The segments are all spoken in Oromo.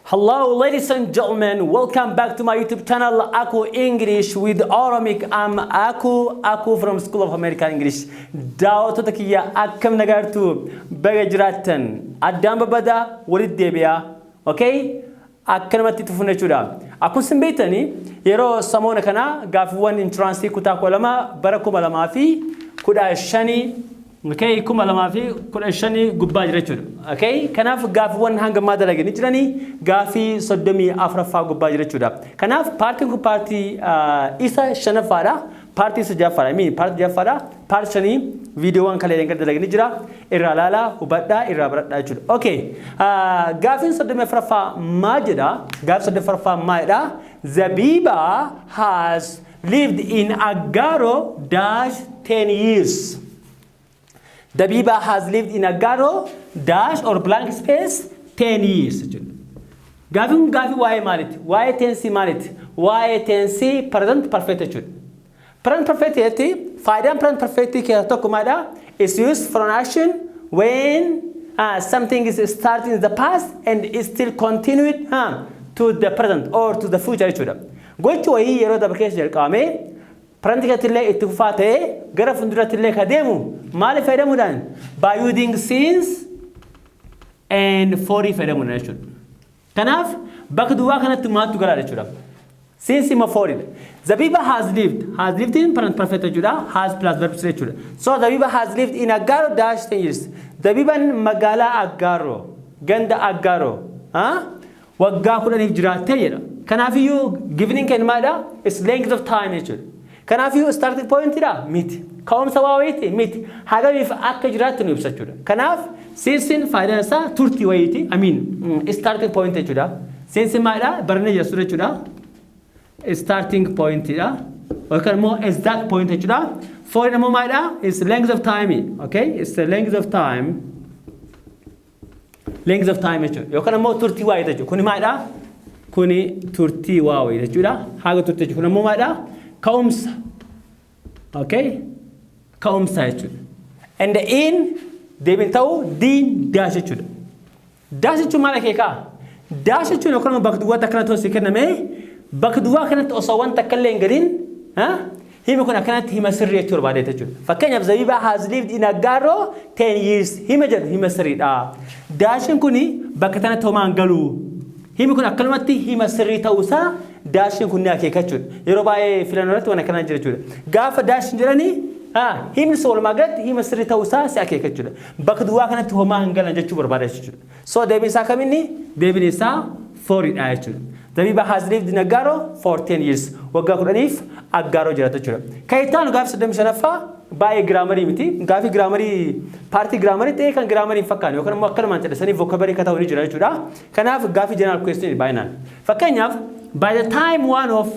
Hello, ladies and gentlemen. Welcome back to my YouTube channel, Aku English with Oromic. I'm Aku, Aku from School of American English. Daawwattoota kiyya, akkam nagaa? Baga jiraattan. Addaan babbadaa walitti deebi'aa. Okay? Akkanumatti itti fufna jechuudha. Akkuma isin beektanii, yeroo samoona kana gaaffiiwwan entrance kutaa 12 bara 2015, okay, 2015 gubbaa jira jechuudha. Okay? Kanaaf gaaffiiwwan hanga ammaa dalaganii jiranii gaaffii 34ffaa gubbaa jira jechuudha. Kanaaf paartiin kun paartii isa shanaffaadha. Paartii isa ja'affaadha. I mean, paartii ja'affaadha. Paartii shanii viidiyoowwan kalee kan dalaganii jira. Irraa ilaalaa, hubadhaa, irraa baradhaa jechuudha. Okay. Gaaffiin 34ffaa maal jedha? Gaaffii 34ffaa maal jedha? Zabiba has lived in Agaro dash 10 years. Dabiba has lived in Agaro dash or blank space 10 years jechuudha. Gaaffiin kun gaaffii waa'ee maaliiti? Waa'ee tense maaliiti? Waa'ee tense present perfect jechuudha. Present perfect jetti, faayidaan present perfect keessaa tokko maalidha? It's used for an action when something is starting in the past and is still continued to the present or to the future jechuudha. Gochi wayii yeroo darbe keessa jalqabamee present keessatti illee itti fufaa ta'ee gara fuulduratti illee ka deemu maali fayyadamuudhaan? By using since and for fayyadamuudhaan jechuudha. Kanaaf bakka duwwaa kanatti maaltu galaa jechuudha? Since immoo foridha. Zabiba has lived. Has lived in present perfect jechuudha. Has plus verb jechuudha. So Zabiba has lived in Agaro dash 10 years. Zabiban magaalaa Agaro, ganda Agaro, waggaa 10f jiraattee jedha. Kanaafiyyuu given kennu maalidha? It's length of time jechuudha. Kanaafiyyuu starting point dha? Miti. Ka'umsa waa wayiiti? Miti. Hagamiif akka jiraattu nu ibsa jechuudha. Kanaaf sincein faayidaan isaa turtii wayiiti. I mean, starting point jechuudha. Sincein maalidha? Barnee jirtu jechuudha. Starting point dha. Yookaan immoo exact point jechuudha. For immoo maalidha? It's length of time. Okay? It's the length of time. Length of time jechuudha. Yookaan immoo turtii waayii jechuudha. Kuni maalidha? Kuni turtii waa wayii jechuudha. Haga turtii jechuudha. Kun immoo maalidha? Ka'umsa. Okay? Ka'umsa jechuudha. And the in deebiin ta'u diin dash jechuudha. Dash jechuun maal akeekaa? Dash jechuun yookaan immoo bakka duwwaatti akkanatti osoo kenname, bakka duwwaa kanatti osoo wanta akka illee hin galin himi kun akkanatti hima sirrii jechuu barbaade jechuudha. Fakkeenyaaf, Zabiba has lived in Agaro 10 years hima jedhu hima sirriidha. Dashiin kuni bakka kanatti homaa hin galu. Himi kun akkanumatti hima sirrii ta'uusaa dashiin kun ni akeeka jechuudha. Yeroo baay'ee filannoo irratti waan akkanaa jira jechuudha. Gaafa dashiin jedhanii, himni sun walumaa galatti hima sirrii ta'uusaa si akeeka jechuudha. Bakka duwwaa kanatti homaa hin galan jechuu barbaada jechuudha. So deebiin isaa kaminni? Deebiin isaa foridha jechuudha. Zabiba has lived in Agaro for 10 years. Waggaa 10f Aggaaroo jiraata jechuudha. Kan itti aanu gaaffii 35ffaa baay'ee grammar miti. Gaaffii grammar, paartii grammar ta'ee kan grammar hin fakkaanne yookaan immoo akkanumaan callisanii vocabulary akka ta'u ni jira jechuudha. Kanaaf gaaffii general question baay'inaan. Fakkeenyaaf, by the time one of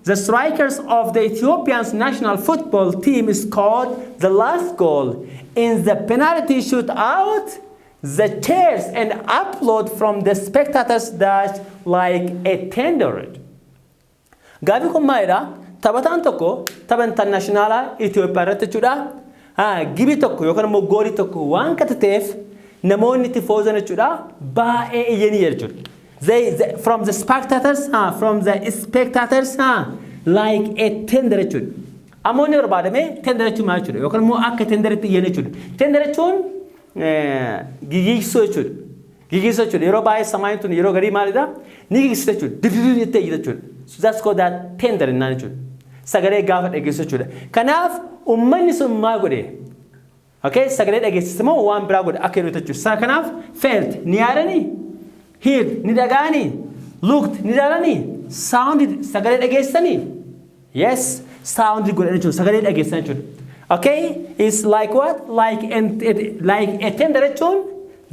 the strikers of the Ethiopian's national football team scored the last goal in the penalty shootout, the cheers and applaud from the spectators dash like a thunder. Gaaffii kun maalidha? Taphataan tokko tapha international Itoophiyaa irratti jechuudha. Gibii tokko yookaan immoo goolii tokko waan katateef namoonni itti foozan jechuudha, baay'ee iyyanii jechuudha. From the spectators, from the spectators, like a thunder jechuudha. Ammoo inni barbaadame thunder jechuun maal jechuudha? Yookaan immoo akka thunderitti iyyan jechuudha. Thunder jechuun gigigsuu jechuudha. Gigigsuu jechuudha. Yeroo baay'ee samaayin tun yeroo garii maalidha? Ni gigigsita jechuudha. Dirdirii jettee iyyita jechuudha. So that's called that thunder jennaan jechuudha. Sagalee gaafa dhageessu jechuudha. Kanaaf uummanni sun maal godhe? Okay, sagalee dhageessise moo waan biraa godhe akka yeroo jechuudha. Kanaaf felt ni yaadanii, heard ni dhaga'anii, looked ni ilaalanii, sounded sagalee dhageessanii. Yes, sounded godhan jechuudha. Sagalee dhageessan jechuudha. Okay, it's like what? Like a thunder jechuun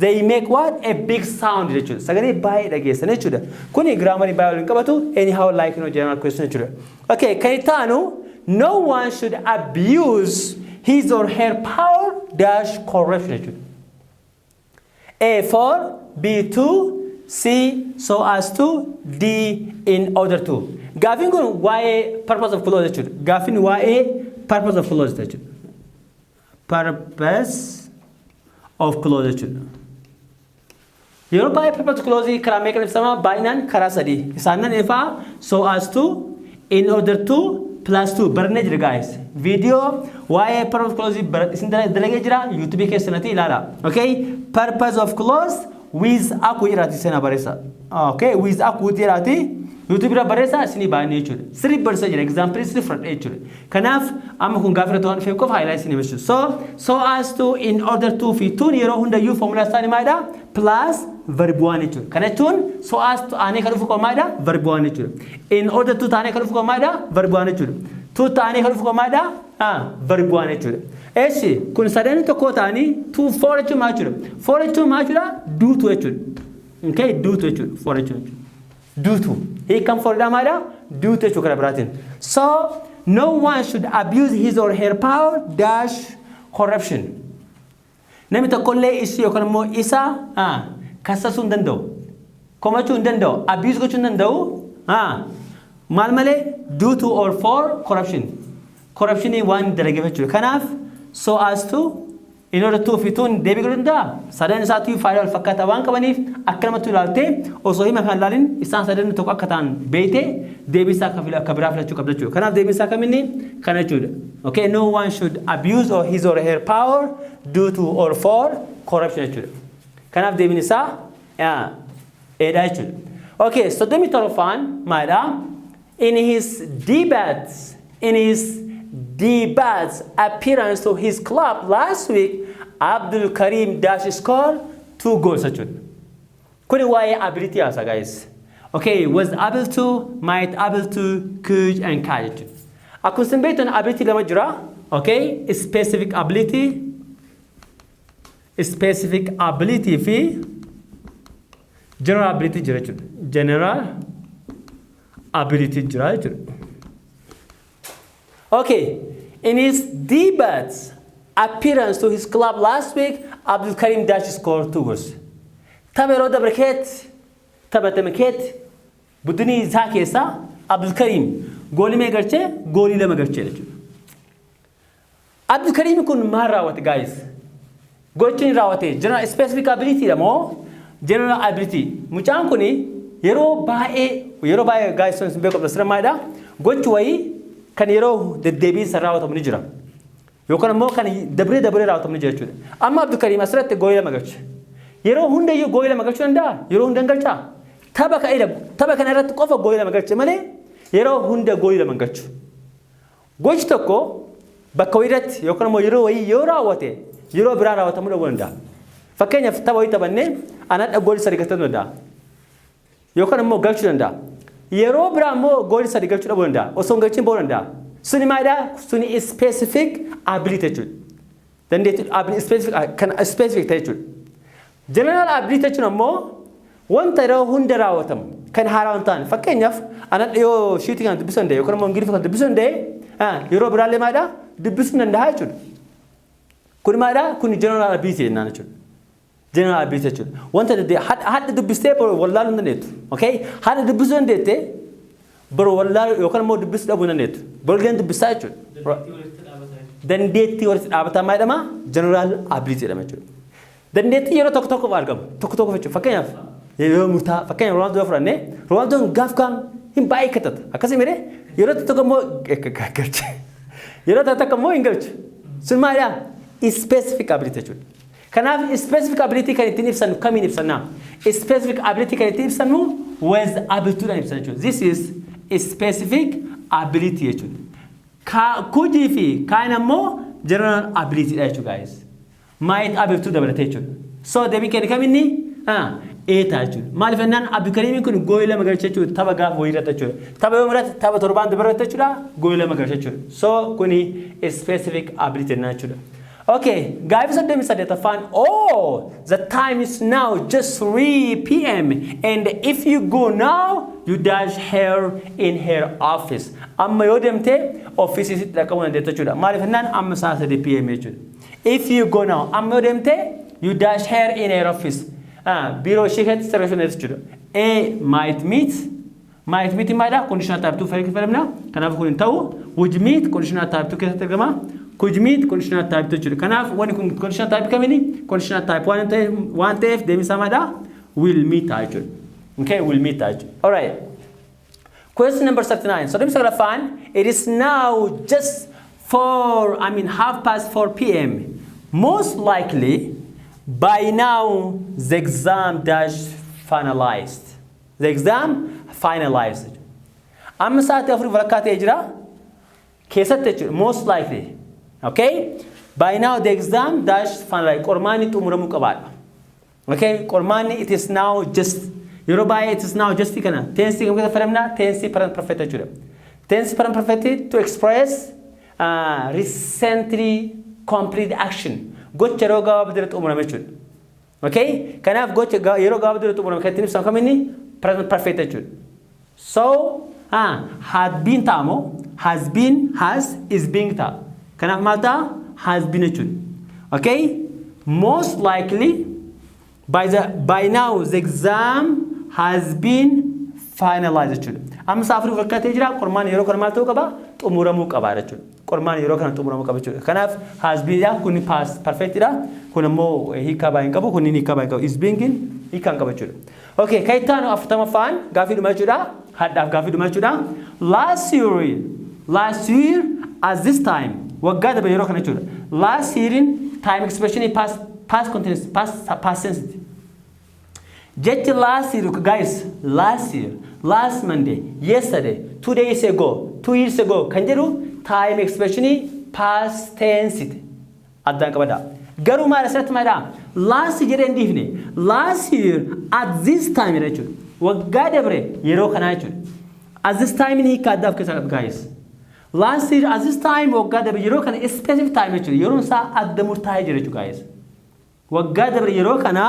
they make what? A big sound jechuudha. Sagalee baay'ee dhageessan jechuudha. Kuni grammar baay'ee waliin qabatu, anyhow, like no general question jechuudha. Okay, kan itti aanu, no one should abuse his or her power dash corruption jechuudha. A for, B to, C so as to, D in order to. Gaafiin kun waa'ee purpose of clause jechuudha. Gaafiin waa'ee purpose of clause jechuudha. Purpose of clause jechuudha. Yeroo baay'ee purpose clause karaa meeqan ibsama? Baay'inaan karaa sadii. Isaanan ifaa so as to, in order to, plus to barnee jira, guys. Viidiyoo waa'ee purpose clause isin dalagee jira, YouTube keessanatti ilaala. Okay? Purpose of clause with Aku jedhaati seenaa barreessa. Okay? With Aku jedhaati. YouTube irra barreessaa, isinii baay'inee jechuudha. Sirrii barreessaa jira. Example sirrii fudhadhee jechuudha. Kanaaf amma kun gaafa irratti waan dhufeef qofa highlight isinii jechuudha. So as to, in order to fi to'n yeroo hundayyuu formula isaanii maalidha? Plus verb one jechuudha. Kana jechuun so as to aanee kan dhufu qabu maalidha? Verb one jechuudha. In order to taanee kan dhufu qabu maalidha? Verb one jechuudha. To taanee kan dhufu qabu maalidha? Verb one jechuudha. Eessi kun sadan tokko ta'anii to for jechuun maal jechuudha? For jechuun maal jechuudha? Due to jechuudha. Okay, due to jechuudha. For jechuudha. Due to. Hiikkan fordhaa maalidha? Due to jechuudha karaa biraatiin. So, no one should abuse his or her power dash corruption. Namni tokkollee isii yookaan immoo isa kassasuu hin danda'u. Komachuu hin danda'u. Abuse gochuu hin danda'u. Maal malee? Due to or for corruption. Corruptionii waan dalageef jechuudha. Kanaaf so as to, in order to fi to'n deebii godhuu danda'a. Sadan isaatu faayidaa wal fakkaataa waan qabaniif akka namatti ilaaltee osoo hima kan ilaalin isaan sadan tokko akka ta'an beeytee deebii isaa akka biraa filachuu qabda jechuudha. Kanaaf deebii isaa kaminni kana jechuudha. Okay, no one should abuse or his or her power due to or for corruption jechuudha. Kanaaf deebiin isaa A dha jechuudha. Okay, 37ffaan maalidha? In his debut appearance to his club last week, Abdul Karim dash score two goals jechuudha. Kuni waa'ee ability haasa, guys. Okay, was able to, might able to, could and can jechuudha. Akkuma isin beektan ability lama jira. Okay, specific ability fi general ability jira jechuudha. General ability jira jechuudha. Okay, in his debut appearance to his club last week, Abdul Karim dash scored two goals. Tapha yeroo dabre keetti taphatame keetti buddinii isaa keessaa Abdul Karim goolii meeqa galchee? Goolii lama galchee jechuudha. Abdul Karim kun maal raawwate, guys? Gochi inni raawwate general specific ability dha moo general ability? Mucaan kun yeroo baay'ee, guys, sun beeku qabda sirra maalidha? Gochi wayii kan yeroo deddeebiinsa raawwatamu ni jira. Yookaan immoo kan dabree dabree raawwatamu ni jira jechuudha. Amma Abdul Karim asirratti goolii lama galche. Yeroo hundayyuu goolii lama galchuu danda'a? Yeroo hunda hin galchaa? Tapha kana irratti qofa goolii lama galche malee yeroo hunda goolii lama hin galchu. Gochi tokko bakka wayii irratti yookaan immoo yeroo wayii yoo raawwate yeroo biraa raawwatamuu dhabuu danda'a. Fakkeenyaaf tapha wayii taphannee anadha goolii sadi galchuu danda'a. Yookaan immoo galchuu danda'a. Yeroo biraa immoo goolii sadi galchuu dhabuu danda'a. Osoo hin galchiin bahuu danda'a. Suni maalidhaa? Suni specific ability jechuudha. Dandeettii specific kan specific ta'e jechuudha. General ability jechuun ammoo wanta yeroo hunda raawwatamu kan haaraa hin taane. Fakkeenyaaf anadha yoo sheetii kana dubbisuu danda'e yookaan immoo Ingiliffa kana dubbisuu danda'e yeroo biraallee maalidhaa dubbisuu danda'a jechuudha. Kun maalidhaa? Kun general ability jennaan jechuudha. General ability jechuudha. Wanta hadha dubbistee wallaaluu hin dandeettu. Okay? Hadha dubbisuu dandeette boru wallaaluu yookaan immoo dubbisuu dhabuu hin dandeettu. Boru dubbistaa jechuudha. Dandeettii walitti dhaabataa maal jedhama? General ability jedhama jechuudha. Dandeettii yeroo tokko tokko argamu. Tokko tokko jechuudha. Fakkeenyaaf yeroo murtaa, fakkeenyaaf Roonaaldoo fudhannee, Roonaaldoo gaaf kaan hin baay'ee katata. Akkasii miree yeroo tokko tokko immoo galche. Yeroo tokko tokko immoo hin galchu. Sun maalidhaa? Specific ability jechuudha. Kanaaf specific ability kan ittiin ibsannu kamiin ibsannaa? Specific ability kan ittiin ibsannu was able to dhaan ibsanna jechuudha. This is specific ability jechuudha. Could fi kaan ammoo general ability dha jechuudha, guys. Might able to dabalatee jechuudha. So deebiin keenya kaminni? A ta'a jechuudha. Maaliif jennaan Abdulkariimiin kun goolii lama galche jechuudha tapha gaafa wayii irratti jechuudha. Tapha yoo irratti tapha torbaan dabarratti jechuudha goolii lama galche jechuudha. So kuni specific ability jennaan jechuudha. Okay, gaafii 38ffaan, oh, the time is now just 3 p.m. and if you go now you dash her in her office. Amma yoo deemte office isitti dhaqqabuu dandeetta jechuudha. Maaliif jennaan amma sa'a 3 p.m. jechuudha. If you go now, amma yoo deemte, you dash her in her office. Biiroo ishee keessatti sirreessuu dandeetta jechuudha. A, might meet. Might meet maalidha? Conditional type 2 fayyadamna. Kanaaf kun hin ta'u. Would meet conditional type 2 keessatti argama. Could meet conditional type 2 jechuudha. Kanaaf wanni kun conditional type kamini? Conditional type waan ta'eef deebiin isaa maalidha? Will meet ta'a jechuudha. Okay, will meet ta'a jechuudha. Alright. Question number 39. 39ffaan, it is now just 4, I mean 4:30 p.m. Most likely, by now, the exam dash finalized. The exam finalized. Amma sa'aatii 4:15 ta'ee jira. Keessatti jechuudha. Most likely. Okay? By now, the exam dash finalized. Qormaanni xumuramuu qabaadha. Okay? Qormaanni, it is now just, yeroo baay'ee it is now just kana tense kam keessa fayyadamna? Tense present perfect jechuudha. Tense present perfect to express recently complete action. Gocha yeroo gabaabaa dura xumurame jechuudha. Okay? Kanaaf gocha yeroo gabaabaa dura xumurame kan ittiin ibsamu kaminni? Present perfect jechuudha. So, had been ta'a moo has been, has, is being ta'a. Kanaaf maal ta'a? Has been jechuudha. Okay? Most likely by now the exam has been finalized jechuudha. Amma sa'a afurii walakkaa jira, qormaan yeroo kana maal ta'uu qaba? Xumuramuu qaba jechuudha. Qormaan yeroo kana xumuramuu qaba jechuudha. Kanaaf has been dha, kun past perfect dha. Kun immoo hiikaa baay'ee hin qabu, kun hiikaa baay'ee qabu. Is being hiikaa hin qabu jechuudha. Okay, kan itti aanu 40ffaan gaafii dhuma jechuudha. Hadhaaf gaafii dhuma jechuudha. Last year at this time, waggaa dabre yeroo kana jechuudha. Last year in time expression past continuous, past tense. Jechi last year, guys, last year, last Monday, yesterday, 2 days ago, 2 years ago kan jedhu time expression past tense addaan qabadha. Garuu maal asirratti maalidha? Last jedhee hin dhiifne. Last year at this time jedha jechuudha. Waggaa dabre yeroo kanaa jechuudha. At this time ni hiika addaa of keessaa qaba, guys. Last year at this time, waggaa dabre yeroo kana, specific time jechuudha. Yeroon isaa adda murtaa'ee jira jechuudha, guys. Waggaa dabre yeroo kana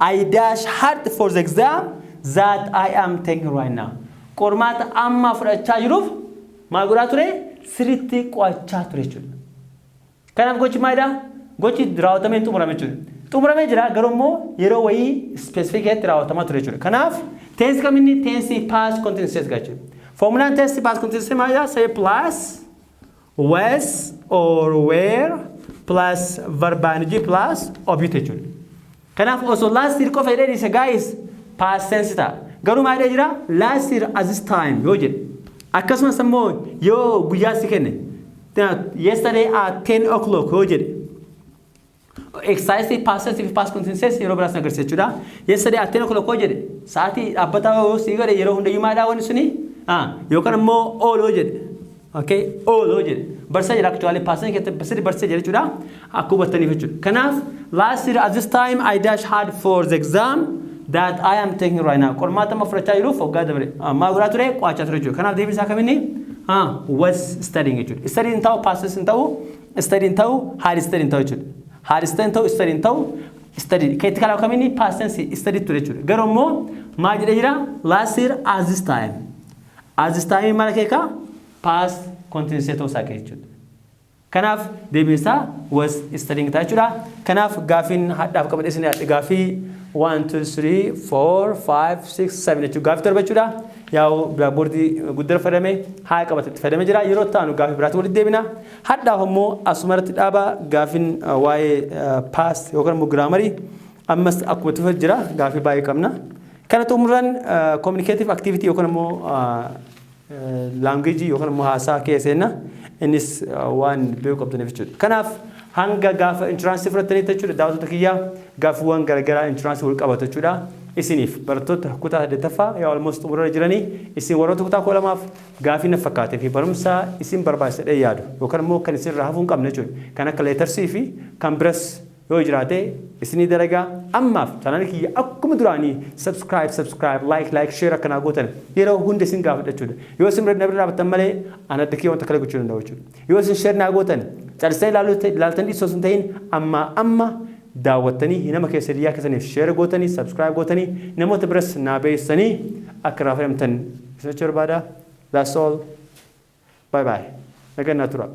I dash hard for the exam that I am taking right now. Qormaata amma fudhachaa jiruuf maal godhaa ture? Sirriitti qo'achaa ture jechuudha. Kanaaf gochi maalidha? Gochi raawwatamee xumurame jechuudha. Xumuramee jira, garuu immoo yeroo wayii specific raawwatamaa ture jechuudha. Kanaaf tense kaminni? Tense past continuous jechuudha. Formulaan tense past continuous maalidha? Say plus was or were plus verb ing plus object jechuudha. Kanaaf osoo last year qofa jedhee dhiise, guys, past tense ta'a. Garuu maal jedhee jira? Last year at this time yoo jedhe. Akkasumas immoo yoo guyyaa si kenne, yesterday at 10 o'clock yoo jedhe. Exercise past tense fi past continuous yeroo biraas agarsiisa jechuudha. Yesterday at 10 o'clock yoo jedhe, sa'aatii dhaabbataa yoo sii godhe, yeroo hundayyuu maalidha wanni suni? Yookaan immoo all yoo jedhe. Okay, all yoo jedhe. Barsiisaa jira, actually past tense keessatti sirrii barsiisaa jira jechuudha. Akka hubattaniif jechuudha. Kanaaf last year at this time I dash hard for the exam that I am taking right now. Qormaata amma fudhachaa jiruuf waggaa dabre maal godhaa ture? Qo'achaa ture jechuudha. Kanaaf deebiin isaa kaminni? Was studying jechuudha. Studying ta'u, past tense hin ta'u, studying ta'u, had studying ta'u jechuudha. Had studying ta'u, studying ta'u, study. Kan itti kalaqu kaminni? Past tense study ture jechuudha. Garuu immoo maal jedhee jira? Last year at this time. At this time maal akeeka? Past continuous ta'uu isaa jechuudha. Kanaaf deebiin isaa was studying ta'a jechuudha. Kanaaf gaafiin hadhaaf qabadhe isin gaafii 1, 2, 3, 4, 5, 6, 7 jechuudha. Gaafii 7 jechuudha. Yaa'u blackboardii guddara fayyadamee haa qabate itti fayyadamee jira. Yeroo taanu gaafii biraatti walitti deebina. Hadhaaf immoo asumarratti dhaaba. Gaafiin waa'ee past yookaan immoo grammarii ammas akkuma itti fufee jira. Gaafii baay'ee qabna. Kana xumuraan communicative activity yookaan immoo language yookaan immoo haasaa keessa seenna. Innis waan beekuu qabdaniif jechuudha. Kanaaf hanga gaafa entrance fudhatanitti jechuudha, daawwattoota kiyyaa, gaafiiwwan garaagaraa entrance wal qabatu jechuudha. Isiniif barattoota kutaa 8ffaa yaa almost xumurarra jiranii, isin warroota kutaa 12f gaafii na fakkaatee fi barumsa isin barbaachisa yaadu yookaan immoo kan isin irraa hafuu hin qabne jechuudha. Kan akka lettersii fi kan biras yoo jiraate isinii dalagaa. Ammaaf channelii kiyya akkuma duraanii subscribe, subscribe, like, like, share akkanaa gootan yeroo hunda isin gaafadha jechuudha. Yoo isin bira dhaabbattan malee an adda kiyya wanta kala gochuu danda'u jechuudha. Yoo isin share naa gootan, callisanii ilaaltanii dhiisoo sun ta'in, amma amma daawwattanii nama keessa hiriyaa keessaniif share gootanii, subscribe gootanii, namoota biras naa beeksisanii akka irraa fayyadamtan isin barbaada. That's all. Bye bye. Nagaan naa tura.